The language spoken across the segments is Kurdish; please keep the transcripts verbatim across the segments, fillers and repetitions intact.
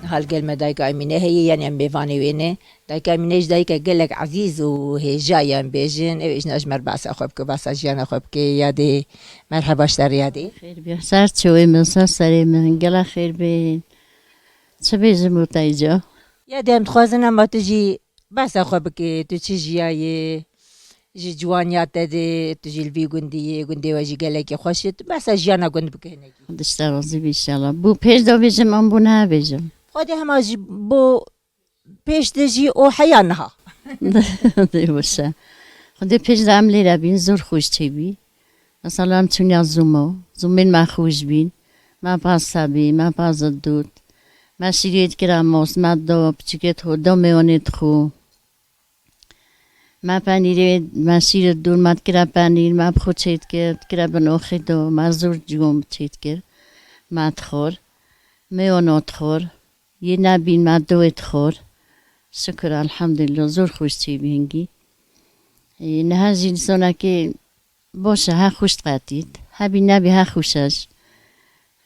Hal gel me dayka Emîne heye, yanî em mêvanê wê ne. Dayka Emîne ji dayika gelek ezîz û hêja ye, em bêjin. Ew ê jina ji me re behsa xwe bike, behsa jiyana xwe bike, yadê. Merheba ji te re yadê. Xêr bê. Ser çewê min, ser serê min, gela xêr bê. Çi bêjim û te îca? Yadê, em dixwazin ema tu jî behsa xwe bike, tu çi jiyayê, ji ciwaniya te de, tu jî li vî gundî yê, gundê we jî gelekî xweş e, tu behsa jiyana gund bike hinekî. Xwedê ji te razî bî înşallah. Bû pêş de bêjim, an bû niha bêjim? Xwedê hema ji bo pêş de jî û heya niha. Dê wisa. Xwedê pêş de em lêre bîn, zor xweş çêbî. Mesela em çûna zûmo, zûmên me xweş bîn. Me pasta bî, me pasta dût. Me şîrê dikira mos, me do piçikê xwe, do mêwanê xwe. Me penîrê, me şîr dûr, me dikira penîr, me bi xwe çêdikir, dikira bin oxê do, me zor ciwom çêdikir. Me dixwar, mêwano dixwar. Yê nebîn me doê dixwar. Şikir, elhamdülillah, zor xweş çêbî hingî. Ê, niha jî sonekê boş e, he xweş diqetît. Hebî nebî he xweş e jî.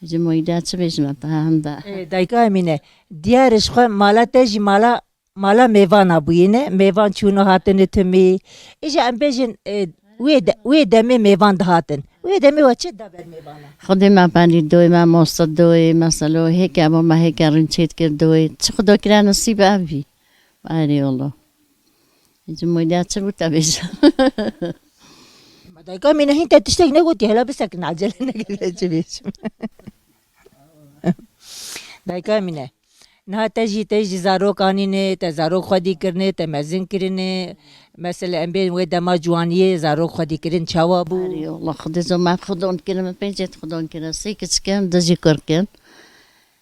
Ji moyî de çi bêjim te, he hemda. Ê, dayka Emîne, diyar ji xwe mala te jî mala mala mêvana bûyî ne, mêvan çûno hatine timî. Îja em bêjin, e, wê de-, wê demê mêvan dihatin. Wê demê we çi da ber mêvana? Xwedê me penîr doyê, me mosta doyê, mesela hêke bo me hêke rûn çêdikir doyê. Çi Xudo kire nesîb ev bî. Erê wala. Ji moyda çi bû te bêjim? Ma dayka Emîne hîn te tiştek negotî, hela bisekin, acele negire çi bêjim. Dayka Emîne. Niha te jî, te jî zarok anîne, te zarok xwedî kirine, te mezin kirine. Mesela em bên wê dema ciwaniyê zarok xwedî kirin çawa bû? Erê, wala Xwedê zor me xwe don kirin, min pêncê xwe don kirin. Sê kiçik in, du jî kurk in.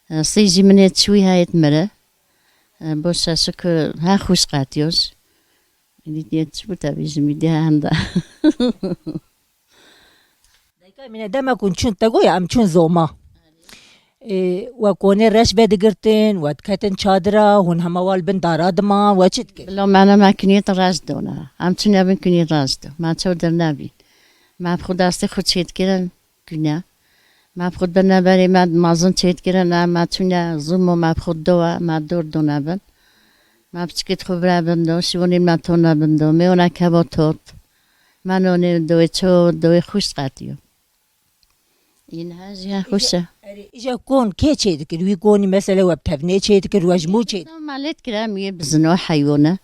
Sê jî min ê çûyî heyet mire. Boş e, şikir, he xweş qetiyoş. Êdî diye çi bû te bêjim, êdî henda. Dayka Emîne, demek hûn çûn, te goya em çûn zoma. Ê, we konê reş vedigirtin, we diketin çadira, hûn hema wal bin dara diman, we çi dikin? Bila me ne me kiniyet reş dona. Em çûne bin kiniyet reş do. Me çew dir nebî. Me bi xwe destê xwe çêdikirin kune. Me bi xwe birine berê me mazin çêdikirin, em me çûne zûmo me bi xwe dowa, me dor done bin. Me piçikê xwe bire bin do, şiwanên me tone bin do, mêwana keva tot. Me nonê doyê ço, doyê xwişt qetiyo. Yê niha jî he xweş e. Erê, îja kon kê çêdikir? Wî konî mesela we bi tevnê çêdikir, we ji mû çêdikir? Me lê dikir, em yê bizino heywane.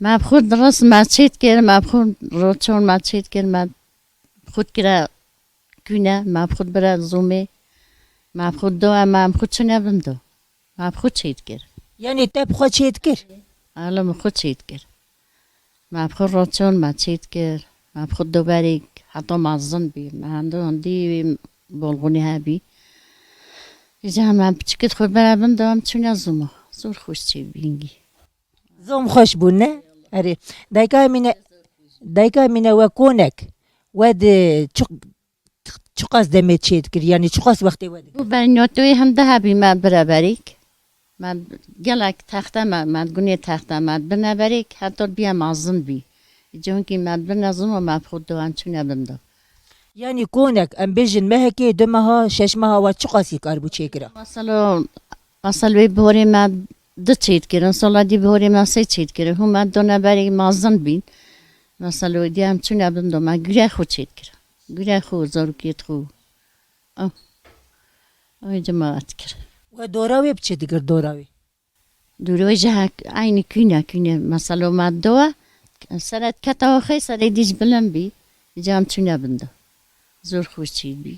Me bi xwe diris, me çêdikir, me bi xwe roçon, me çêdikir, me bi xwe dikire kûne, me bi xwe dibire zûmê. Me bi xwe do, em, em xwe çûne bin do. Me bi xwe çêdikir. Yanî te bi xwe çêdikir? Alo, min xwe çêdikir. Me bi xwe roçon, me çêdikir. Me bi xwe doberîk, heta me zin bî. Me hendo hindî bolxunî hebî. Îja me piçikit xwe bere bin de em çûne zûma. Zor xweş çêbî hingî. Zom xweş bû, ne? Erê. Dayka Emîne, dayka Emîne we konek. We di çi Çiqas demê çêdikir, yanî çiqas wextê we dikir? Bû bernî otoyê hinde hebî me bire berîk. Me gelek texte me, me gunê texte me bine berîk, heta biye mezin bî. Cunkî me bine zin û me bi xwe do em çûne bin do. Yanî konek, em bêjin mehekê, du meha, şeş meha we çiqasî kar bû çêkira? Mesela, mesela wê bihorê me du çêdikirin, sola dî bihorê me sê çêdikirin. Hûn me done berî mezin bîn. Mesela wê dî em çûne bin do, me gure xwe çêdikir. Gure xwe, zarokê xwe. Ah. Ay cemaat kir. We dora wê bi çi dikir, dora wê? Dora wê ji hek, eynî kûne, kûne. Mesela me dowa, seret keta xwe, serê dî ji bilind bî. Îca em çûne bin do. Zor xweş çêbî.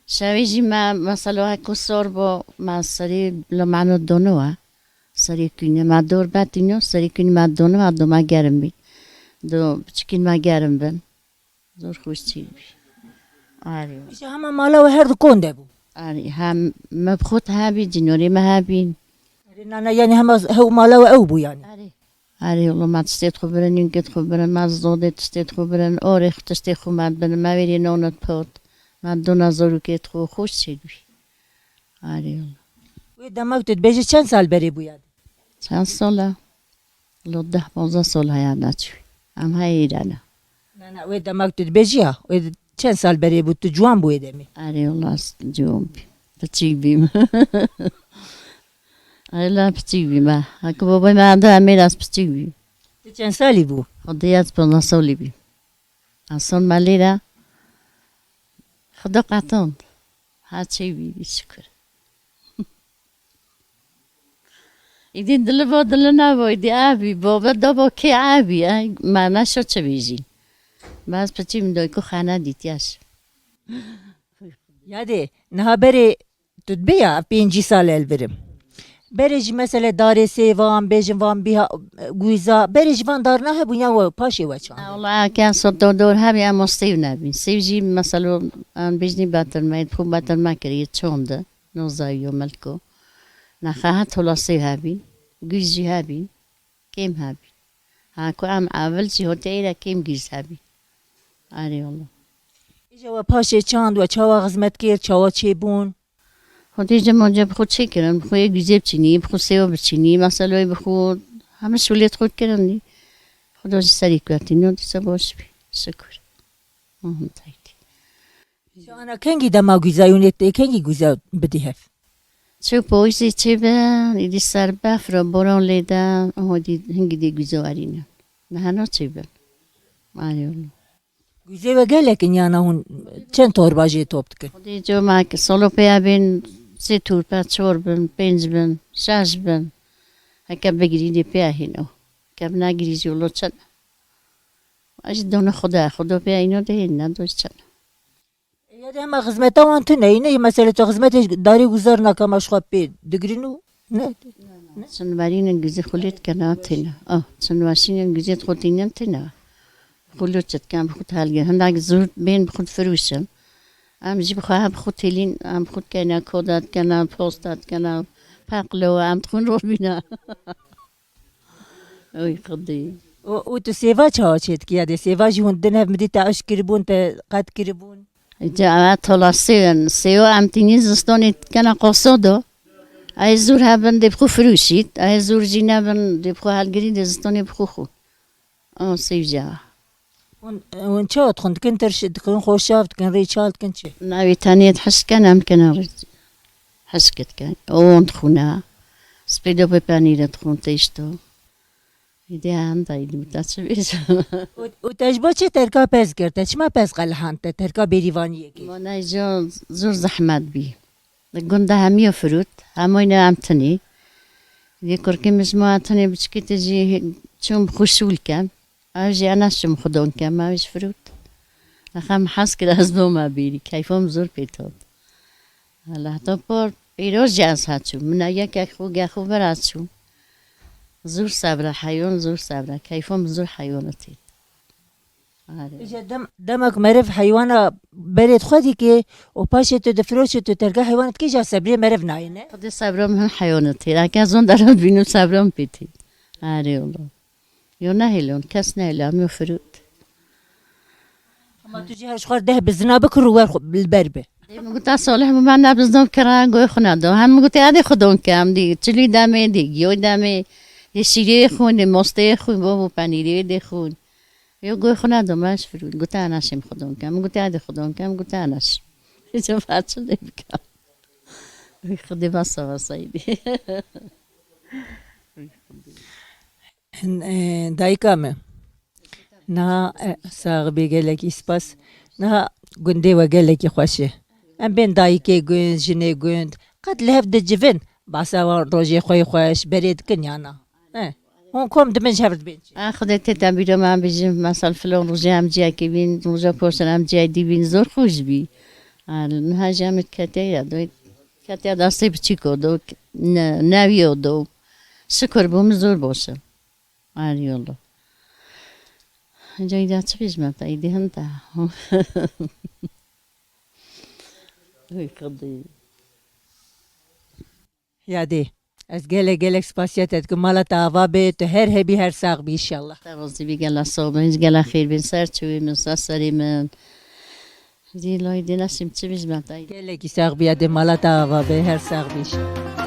Şevê jî me, mesela heko sor bo, me serê bila meno dono we. Serê kûne me dor betîno, serê kûne me dono we, do me gerim bî. Do piçikîn me gerim bin. Zor xweş çêbî. Arê. Îşte hema mala we her di kon de bû. Arê, hem me bi xwe hebî, cinorê me hebîn. Arê, nana, yanî hema hew mala we ew bû yanî. Arê. Arê, wala me tiştê xwe birin, nînkê xwe birin, me zodê tiştê xwe birin, orê xwe tiştê xwe me birin, me wêrê nonê pot. Me dona zorokê xwe xweş çêbî. Arê, wala. Wê demek tu dibêjî çend sal berê bûya? Çend sal e? Lo deh panzdeh sal heye neçû. Em heyî re ne. Na, na, wê demek tu dibêjî ya. Wê çend sal berê bû, tu ciwan bû wê demê? Erê, wala ciwan bî. Piçîk bîm. Hela piçîk bî me. Heke babay me anda em ê ez piçîk bî. Tu çend salî bû? Xwedê ez panzdeh salî bî. Ensan me lê re Xweda qetand. Her çê bî, bî şikir. Îdî dili bo dili nabo, îdî ev bî, bo ve da bo kê ev bî, ey, me neşo çi bêjî. Me ez piçî min doyku xane dîtiyaş. Yadê, niha berê tu dibê ya, ev pêncî sal el birim. Berê jî mesele darê sêvan, bêjin van bîha, guza, berê jî van darna hebûn ya we, paşê we çand? Na, wala, ken soto dor hebî em o sêv nebîn. Sêv jî meselo, em bêjnî betirme, xwe betirme kiriye, çonde, nozayo, melko. Nexe het hola sêv hebîn, guj jî hebîn. Kêm hebî. Ha, ku em evil jî hotê êre kêm gîz hebî. Arê wala. Îja we paşê çand we çawa xizmet kir, çawa çêbûn? Hotê ji monca bi xwe çêkirin, bi xwe yê gîzê biçînî, bi xwe sêwa biçînî, meseloyê bi xwe hemî şûlê xwe kirin dî. Xuda jî serî kewtî, no dîsa baş bî. Şikur. Hı hı, taytî. Ji ana kengî dema guza yûnê tê, kengî guza bidî hev? Çi poyzê çêbin, îdî ser befra boran lê de, hûdî hingî dê guza werîne. Niha na çêbin. Arê wala. Guzê we gelek in yana hûn çend torba jê top dikin? Xwedê coma ki solo pêya bên, sê torba, çor bin, pênc bin, şeş bin. Heke bigirî dê pêya hîn o. Ke binagirî jî wilo çend. Ez jî dona Xuda, Xuda pêya îno dihên, ne dost çend. Ya de hema xizmeta wan tune, ne mesela tu xizmetê darê guzar naka ma ji xwe pê digirin û ne? Çinverînin guzê xwe lê dikena têne. Ah, çinverşînin guzê xwe tînin têne. Xwe lê çi dikin, bi xwe helgin. Hindak zûr bên bi xwe firûşin. Em jî bi xwe, bi xwe têlîn, em bi xwe dikene, koda dikene, posta dikene, peqlo, em dixwin rol bîne. Oy Xwedê. Û, û tu sêva çawa çêdikî? Ya dê sêva jî hûn din hev midî te eşk kiribûn, te qet kiribûn? Îca ev tola sêwin. Sêwa em tînî zistonê dikena qoso do. Ay zûr hebin dê bi xwe firûşît. Ay zûr jî nebin dê bi xwe helgirî dê zistonê bi xwe xwe. O sêv jî ev. Hûn, hûn çawa dixwin? Dikin tirş, dikin xweşav, dikin rêçal, dikin çi? Navê tenê hişk ken, em kena rê-, hişk dikin. O wan dixwine. Spêdo bi penîre dixwin têşto. Îdî em da îdî ta çi bêjim. Û, û te ji bo çi terka pez kir? Te çima pez qelihand te? Terka bêrîvaniyê kir? Mana jo zor zehmet bî. Li gunda hemiyo firût, hemoyne em tinî. Vê kurkê min ji ma tinê biçikê te jî çûn bi xwe şûl ken. Ew jî ena şim xwe don kem, ew ji firût. Nexe min hez kir ez boma bîrî, keyfom zor pê tot. Lehta por, pêroz jî ez haçû. Min ew yekek xwe gexo vir haçû. Zor sebra heywan, zor sebra. Keyfom zor heywana tê. Are. Îja dem, demek meriv heywana berê xwe dike û paşê tu difiroşî tu terga heywana dikî, îja sebrê meriv nayê ne? Xwedê sebra min hin heywana tê. Eke zon deran bînim sebra min pê tê. Are wala. Yo nehêlon, kes nehêle, em yo firût. Ama tu jî her ji xwe deh bizina bikir û wer xwe li ber be. Dê min gota Salih bû, me ne bizina kira goy xwe nedo. Hem min gotê, edê xwe don ke, em dî çilî demê, dê giyoy demê, dê şîrê xwin, dê mosteyê xwin, bo bû penîrê dê xwin. Yo goy xwe nedo, me ji firû. Gota ena şêm xwe don ke. Min gotê, edê xwe don ke, em gota ena şêm. Hiç façil dê bike. Xwedê me sava saydî. Hin, e, dayika me. Niha, e, sax bê, gelekî spas. Niha gundê we gelekî xweş e. Em bên dayikê gund, jinê gund. Qet li hev dicivin. Basa wan rojê xwe yê xweş berê dikin ya na? E, hûn kom dibin ji hev dibên çi? A Xwedê tê te bîra me em bijîn, mesel filan rojê em ciyekê bîn, roja paşan em ciyekê dî bîn, zor xweş bî. A, niha jî em ketiye ya, do, ketiye destê biçîko do, ne, newiyo do. Şikur bû min zor boş e. Arî Allah. Ceyda çi bêjme te, îdî hin te. Oy Xwedê. Yadê. Ez gelek gelek spasiya te dikim. Mala te ava be, tu her hebî her sax bî inşallah. Te razî bî, gela sax bin, gela xêr bin, ser çiwê min, ser serê min. Zî lay dê neşim çi bêjme te. Gelekî sax bî, yadê mala te ava be, her sax bî inşallah.